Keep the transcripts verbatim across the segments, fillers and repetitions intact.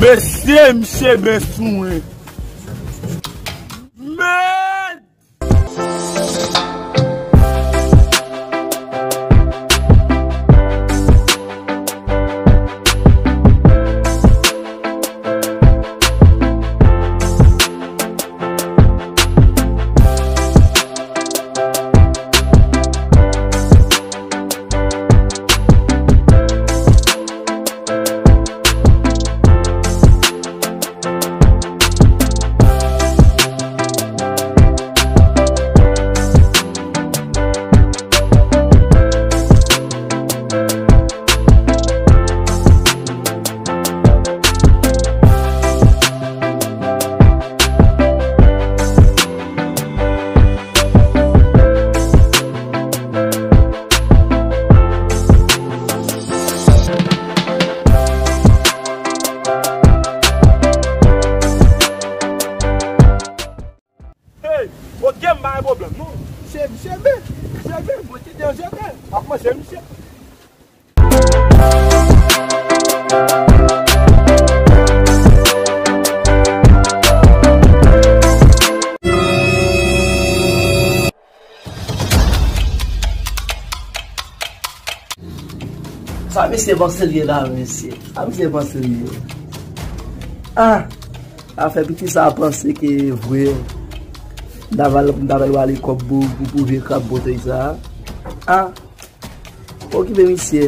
Mesye, misye ben sou mwen. Mèd! Hey, oke, m pa gen pwoblèm, non. Se misye ben, misye ben, mwen te danje ben. Ap manje misye. Sa misye panse l ye la, mesye? Sa misye panse l ye? Ah! Afè piti sa panse ke vre. M ta pral, m ta pral rale kòb pou, pou, pou vye krab bòtèy sa. Ah! Okipe misye.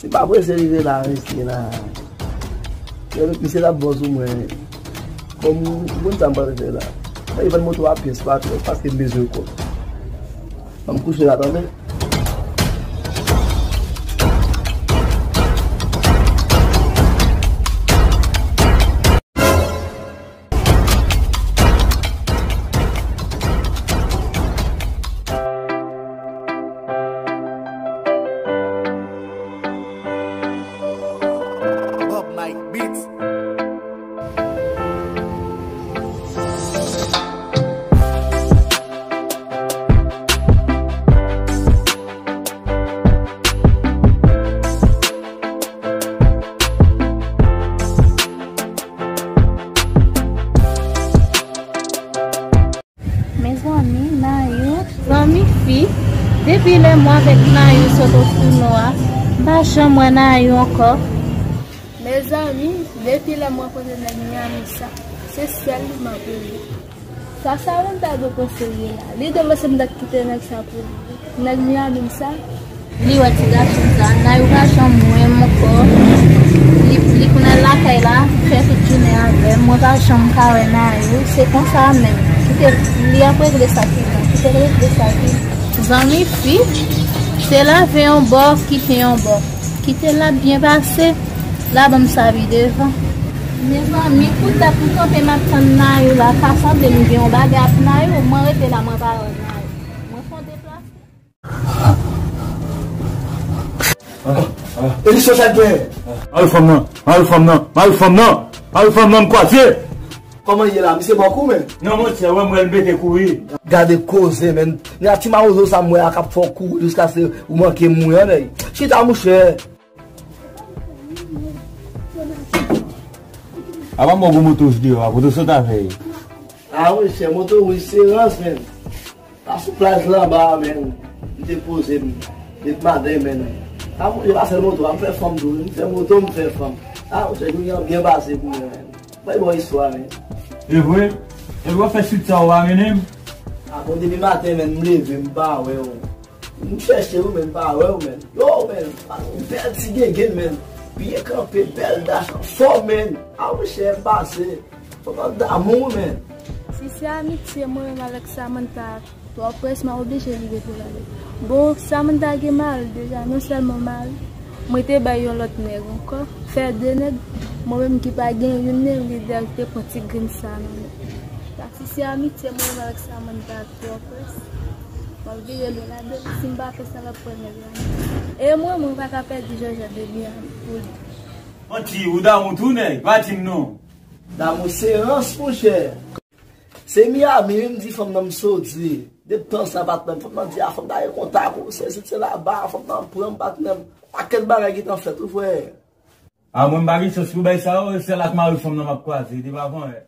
Se pa prese rive la, mesye la. Misye t ap bon sou mwen. Kòm, ou konn sa m pral fè la. Mwen vann moto a pyès pa pyès paske m bezwen kòb. Ban m kouche la, tande. Bob Mike Beats. Mezanmi, Nayou. Zanmi fi, depi lè mwen avèk Nayou sot o founo a, m pa janm wè Nayou ankò. Mezanmi, depi lè mwen rankontre nèg Miami sa, se sèl li m ap rele. Sa Samantha dwe panse l ye la? Li dwe panse m t ap kite nèg sa pou li. Nèg Miami m sa. Li wè ti gason sa, Nayou pa janm wè m ankò. Li, li konn al lakay la, fè tout jounen avè m. Mwen pa janm ka wè Nayou. Se konsa menm. Kite li ap regle sa ki bon. Kite l regle sa ki bon. Zanmi fi, se lave yon bò, kite yon bò. Kite l ap byen pase. La ban m savi devan. Mezanmi, poutèt m kanpe m ap tann Nayou la, ta sanble m gen yon bagay ap Nayou, mwen rete la, mwen pa wè Nayou. Mwen fè yon deplasman. Elisyon sa l gen? Al fanm nan, al fanm nan, al fanm nan, al fanm nan, m kwaze. Kòman l ye la? Misye ba w kou, men? Non, monchè, wè m wè l mete kouri. Gade koze, men. Nèg ti mawozo sa m wè a k ap fè w kouri jiskaske ou manke mouri, an, nèg. Chita, monchè. Apa m wè gwo moto w deyò a, kote w sot avè l? A, monchè, moto wouj se rans, men. Pa sou plaj la anba a, men. M te poze m. Met maten, men. A, monchè, pa sèl moto a, m fè fanm tou. M fè moto, m fè fanm. A, monchè, jounen an byen pase pou mwen, men. Bay bò istwa, men. E vre? E vre w fè swit sa ou pa mennen m? A, bon, depi maten, men, m leve, m pa wè w. M chèche ou, men, m pa wè w, men. Yo, men, yon bèl ti gengen, men. Byen kanpe, bèl dach, anfòm, men. A, monchè, m pase. Fòk ap damou, men. Si se amitye mwen menm avèk Samantha, twò près, m ap oblije rive pou l ale. Bon, Samantha gen mari deja, non sèlman mari, mwen te bay yon lòt nèg ankò, fè de nèg, mwen menm ki pa gen youn, men li dèyè te pran ti grenn sa nan men. Si se amitye mwen menm avèk Samantha, twò près. M ap vire lwen ladan, si m pa fè sa, l ap pran nèg la. E mwen, mwen pa ka pèdi Jòjèt de Miami pou li. Manti, ou damou tou, nèg, pa di m non. Damou se rans, monchè. Se Miami, wi, m di fanm nan m soti. Depi tan sa, patnè m, fanm nan di, a, fanm nan gen kontak ou, se, se, se laba, fanm nan pran m, patnè m. Pakèt bagay gentan fèt, wi, frè. A, mwen m pa gen chans pou bay sa yo, sèl ak mari fanm nan m ap kwaze, depi avan yè.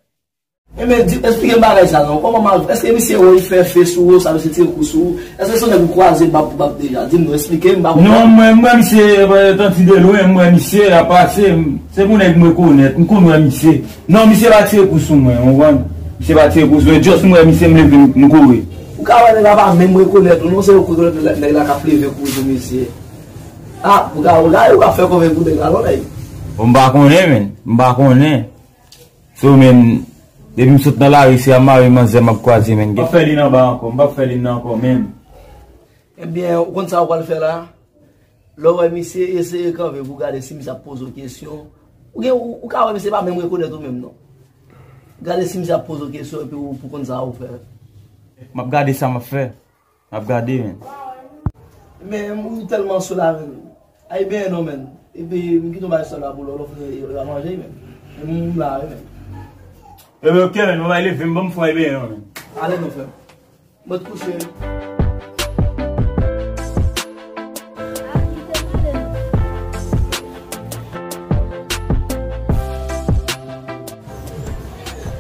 Ebyen, di, eksplike m bagay sa non. Kòman mari, èske misye wè li fè fe sou ou, sa misye tire kou sou ou? Èske se yon nèg ou kwaze bab pou bab deja? Di m non, eksplike m, m pa konprann. Non, mwen, mwen, misye, eh, tanti de lwen, mwen, misye, l ap pase, m, se pou nèg mwen konèt, m konn wè misye. Non, misye pa tire kou sou mwen, ou konprann? Misye pa tire kou sou mwen, just mwen, misye, m leve, m, m kouri. Ou ka wè nèg la pa menm rekonèt ou non, se rekonèt nèg la k ap leve kouri sou misye. Ah, ou ka, ou ka, ou ka fè kòve pou nèg la non, nèg. Bon, m pa konnen, menn. M pa konnen. So, menn, depi m sot nan lari, se a mari manzè m ap kwaze, menn. M p ap fè li nan ba ankò, m p ap fè li nan ankò, menn. Ebyen, ou konn sa ou pral fè la? Lè w wè misye, eseye kanpe pou gade si misye ap poze w kesyon. Ou gen, ou, ou ka wè misye pa menm rekonèt ou menm, non. Gade si misye ap poze w kesyon, epi ou, pou konn sa ou fè. M ap gade sa m ap fè. M ap gade, menn. Men, ou tèlman sou la, menn. Ay, ben, non, menn. Epi, m kite w bay sèl la pou lò, lò, fè, yo va manje, menn. Men, m la, wi, menn. Ebyen, ok, menn, mwen bay leve, m ban m fwa, ebyen, non, menn. Ale, non, frè m. Mwen t kouche.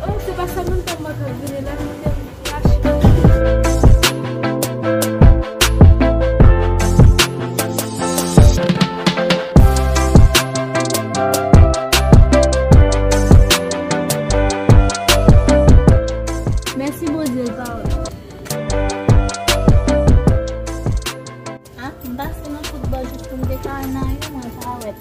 Oh, se pa sa menm, tèlman k ap vini la, m te rache. Mèsi Bondye, pawòl. Ah, m pase nan tout bò jis pou m te ka nan yo, mwen pa wè.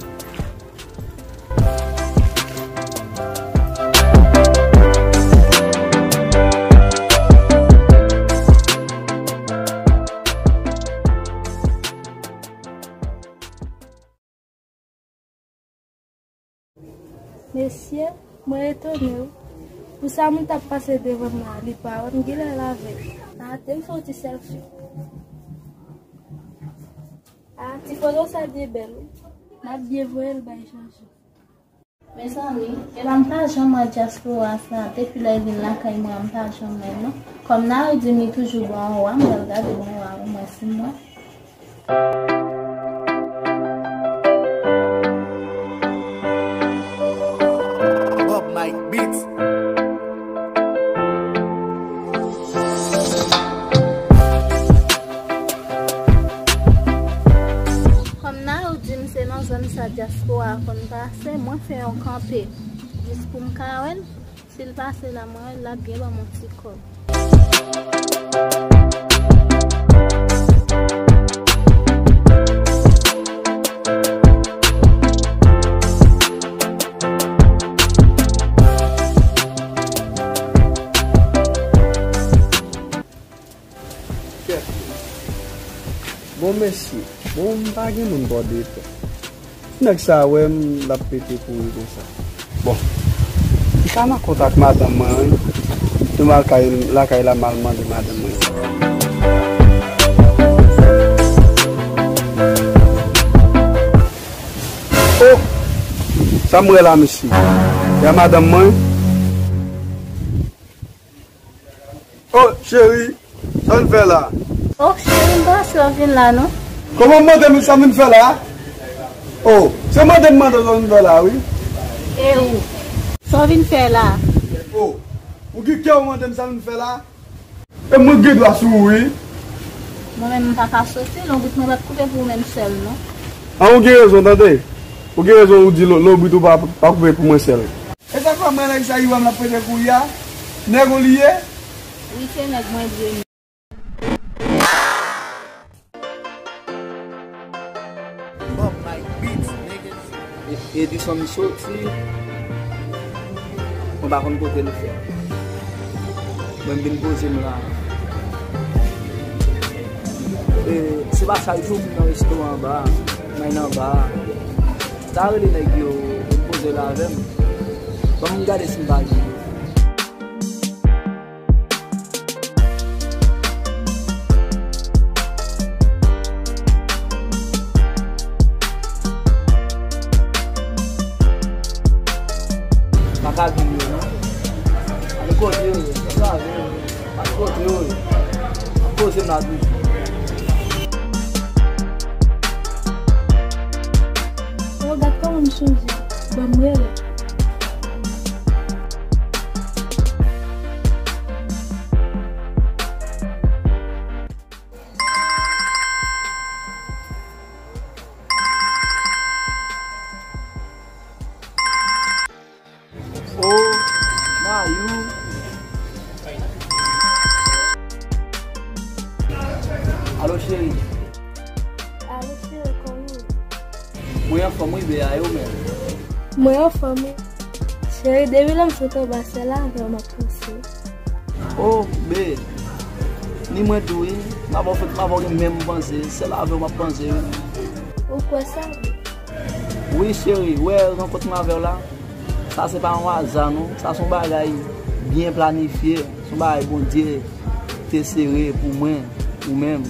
Mesye, mwen etone wi. Pou sa moun t ap pase devan m la, li pa wè m, genlè l avèg. A, te m fè yon ti sèlfi. A, ti foto sa byen bèl wi. M ap byen voye l bay Janjan. Mezanmi, epa m pa janm wè dyaspora sa, depi lè l vin lakay mwen an, m pa janm wè l non. Kòm Nari di m li toujou bò anwo a, m pral gade bò anwo a pou m wè si m wè. Bob Mike Beats. Kòm Nari di m se nan zòn sa dyaspora a konn pase, mwen fè yon kanpe jis pou m ka wè l. Si l pase la, mwen wè l ap byen ban m yon ti kòb. Kèt. Bon, mesye. Bon, m pa gen moun bò de tè. Nèg sa wè m, l ap pete kouri konsa. Bon, m ka nan kontak madanm mwen, wi. M tou m al kay, lakay la, m al mande madanm mwen. Oh! Sa m wè la, mesye? E a madanm mwen? Oh, cheri, sa w vin fè la? Oh, cheri, m panse w vin la, non. Kòman w mande m sa m vin fè la? Oh, se mande m mande w sa w vin fè la, wi. E ou? Sa w vin fè la? Oh, ou gen kè w mande m sa m vin fè la? E mwen gen dwa sou ou, wi. Mwen menm, m pa ka soti, lonbrit mwen p ap koupe pou ou menm sèl, non. A, ou gen rezon, tande. Ou gen rezon, ou di lo-, lonbrit ou pa, pa koupe pou mwen sèl. E sa k fè mwen nèg sa, Iwam l ap pete kouri a? Nèg ou li ye? Wi, se nèg mwen li ye. Bob Mike Beats, niggas. E, Edison m soti. Mwen pa konn kote l fè. Mwen m vin poze m la. E, se pa chak jou m nan restoran anba, mwen anba. Ta rele nèg yo, vin poze l avè m. Ban m gade si m pa gen yo. Pa ka vin yo, non. Ale kote yo ye, sa vin yo. Ale kote yo ye. Poze m la toujou. Oh, gad kòman m chanje. Ban m rele. Oh, Mayou. Alo, cheri. Alo, cheri, kòman w ye? Mwen anfòm, wi, Bea, e ou menm? Mwen anfòm, wi. Cheri, depi lè m sot anba syèl la, avè w m ap panse. Oh, Be, ni mwen tou, wi. M avè w fèt, m avè w gen menm panse. Sèl avè w m ap panse, wi. Ou kwè sa, Be? Wi, cheri, wè rankont mwen avè w la. Sa se pa yon aza, non. Sa se yon bagay byen planifye. Se yon bagay Bondye te sere pou mwen, ou menm.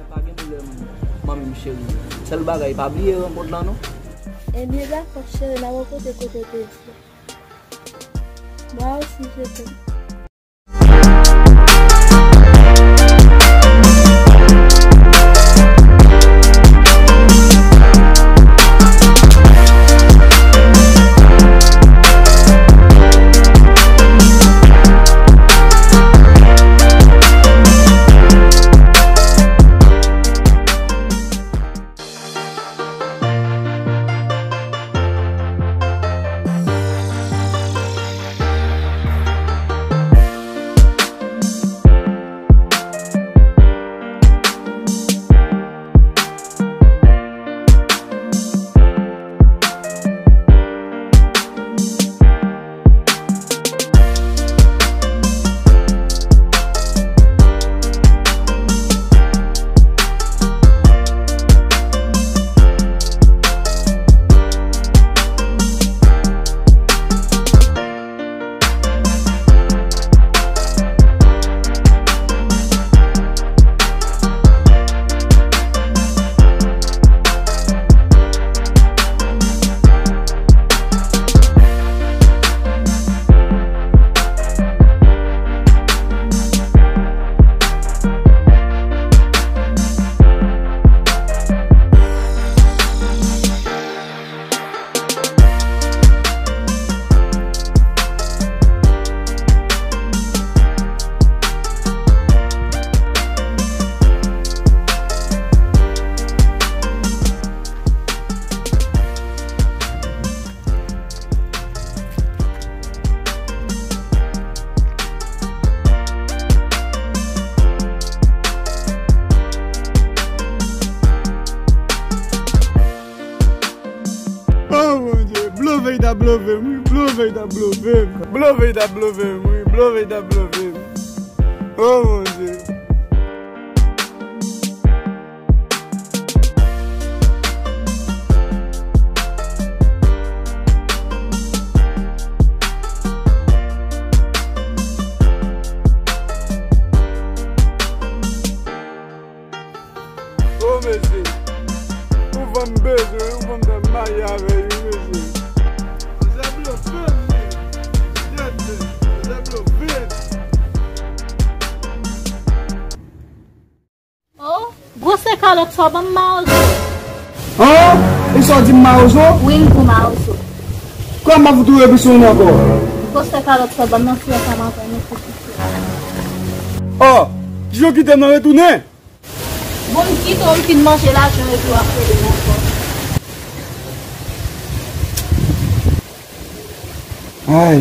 Pa gen pwoblèm, manmi m cheri. Sèl bagay, pa bliye rankont lan, non. Ebyen, dakò, cheri, n a rankontre kote w te di. Moi aussi, je t'aime. Oh, Bondye, blove ta blove m, wi, blove ta blove m. Blove ta blove m, wi, blove ta blove m. Oh, Bondye. Oh, mesye. Ou fanm bezwen, ou fanm ta marye avè l, wi, mesye. Manzè blove m, wi. Manzè blove m. Oh, gwosè kalòt sa w ban m mawozo. An? E sa w di m mawozo? Wi, m di w mawozo. Kòman m ap fout ou epi sou nou ankò? Gwosè kalòt sa w ban m nan fiyè sa maten, mesye. Oh, kijan w kite m nan retounen? Bon, m kite w, m fin manje lajan epi w ap rele m ankò. Ay.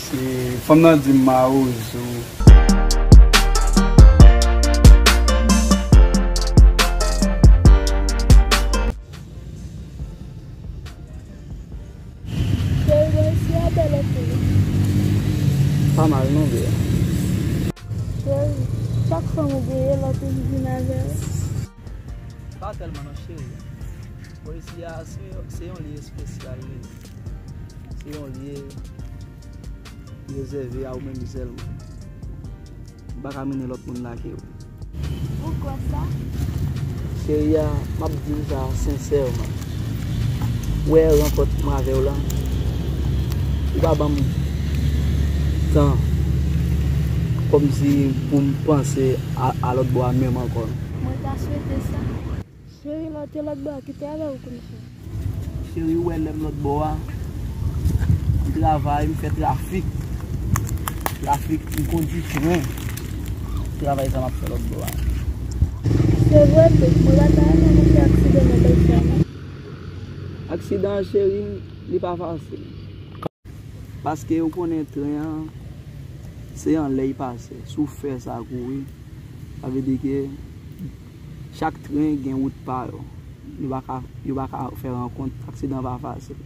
Se fanm nan di m mawozo. Cheri, mwen si a bèl anpil. Pa mal non, Bea. Deye lòt ou ki vin avè l. Pa tèlman non, cheri. Pwezi a se, se yon lye espesyal li ye. Se yon lye rezève a ou menm sèlman. M pa ka mennen lòt moun la ke ou. Ou kwè sa? Cheri a, m ap di w sa sensèman. Ou wè rankont mwen avè w la, ou pa ban m tan kòmsi pou m panse a, a lòt bò a menm ankò. Mwen ta swete sa. Cheri, m ap te lòt bò a, kite avè w kounye a. Cheri, ou wè lè m lòt bò a, m travay, m fè trafik. Trafik, m kondui tren. Travay sa m ap fè lòt bò a. Se vre tou, mwen pa ta renmen pou fè aksidan nan bèl frè mwen. Aksidan an, cheri, li pa fasil. Paske ou konnen tren an, se anlè y pase. Si w fè sa kouri, sa vle di ke chak tren gen wout pa yo. Yo pa ka, yo pa ka fè rankont, aksidan pa fasil.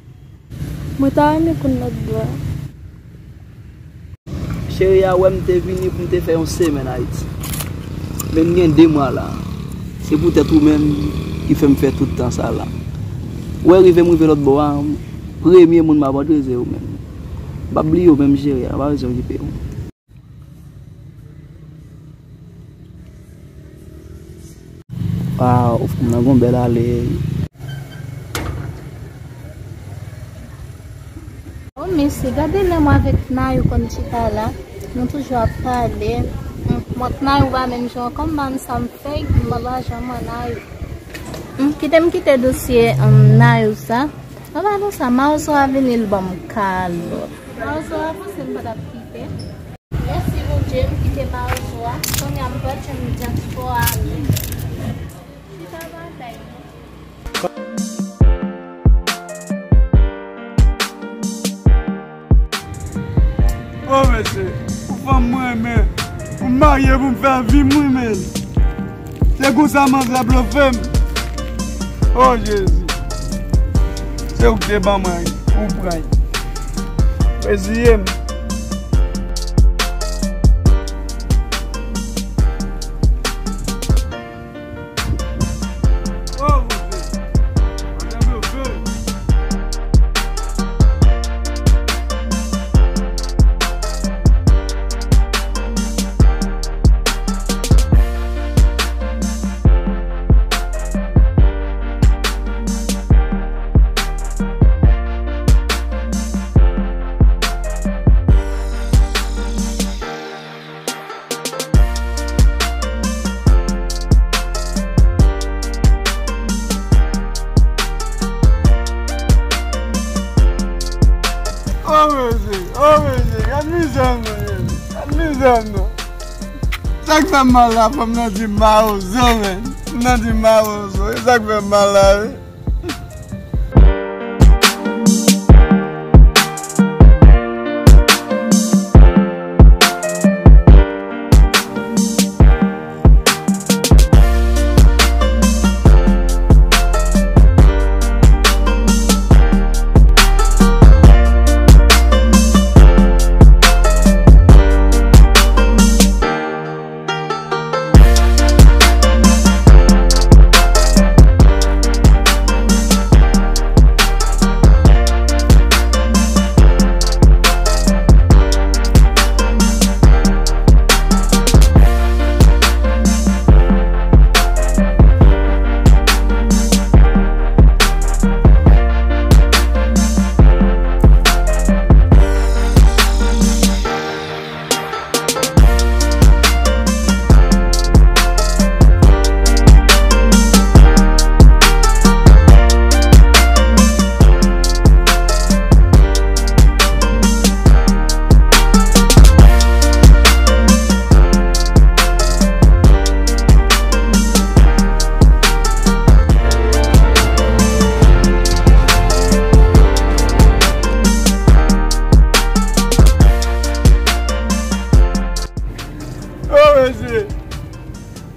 Mwen ta renmen konn lòt bò a. Cheri a wè m te vini pou m te fè yon semèn Ayiti. Men m gen de mwa la. Se poutèt ou menm ki fè m fè tout tan sa la. Ou wè rive m rive lòt bò a, premye moun m ap rantre se ou menm. M p ap bliye w menm cheri a, pa bezwen okipe w. Waw, fanm nan gon bèl ale. Oh, mesye, gade lè mwen avèk Nayou konn chita la, nou toujou ap pale. Hum, mwen ak Nayou pa menm jan, kòm pa m sa m fè, m pa janm wè Nayou. Hum, kite m kite dosye, hum, Nayou sa. An padan sa, Mawozo a vini, l ban m kalòt. Mawozo avanse, m pa t ap kite. Mèsi Bondye, m kite Mawozo a. Kounye a m pral tcheke dyaspora a. Chita batay non. O mesye, ou fanm mwen renmen, pou m marye pou m fè vi m wi men. Se konsa manzè blofe m. O Jezi. Se ou ki te ban mwen, ou pran. Reziye m. O Jezi, o Jezi, gad mizè m non, Jezi, gad mizè m non. Sa k fè m mal la, fanm nan di m mawozo, men. Fanm nan di m mawozo, e sa k fè m mal la, wi. O mesye!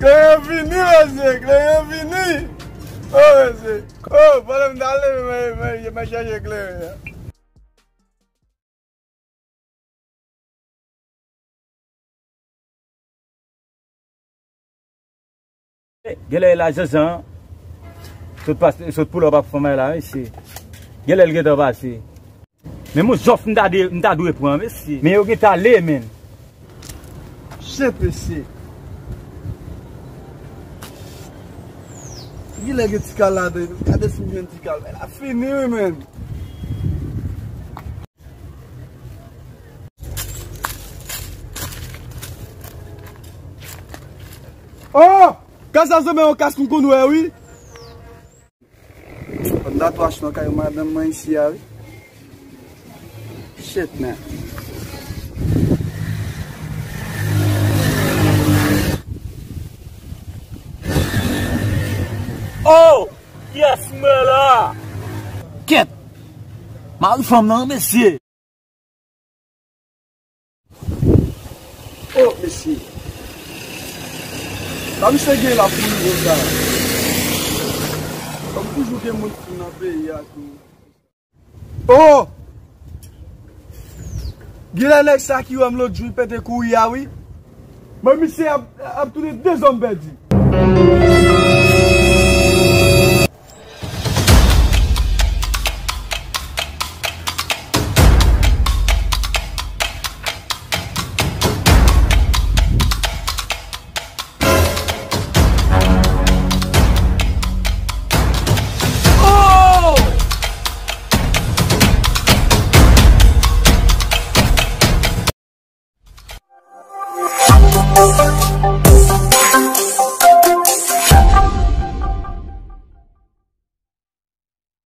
Kleren fini, mesye! Kleren fini! O mesye! O, pandan m t ale, mwen, mwen, mwen chèche kleren an. Genlè e la Janjan sot pase, sot pull up ak fanm la, mesye. Genlè l gentan pase. Men mwen, zòf m ta de, m ta dwe pran, mesye. Men yo gentan ale, men. Shit, mesye. Genlè gen ti kal ladan. Gade si m jwenn ti kal. Men la fini, wi, men. Oh! Kaz la sanble yon kaz m konn wè, wi. Pandan twa chnon kay madanm mwen isi a, wi. Shit, man. Oh! Yes, mwen la! Kèt! Mari fanm nan, mesye! Oh, mesye. Sa misye gen la pou li konsa. Kòm toujou gen moun fou nan peyi a tou. Oh! Genlè nèg sa ki wè m lòt jou, li pete kouri a, wi. Men misye ap, ap tounen de zòm pèdi.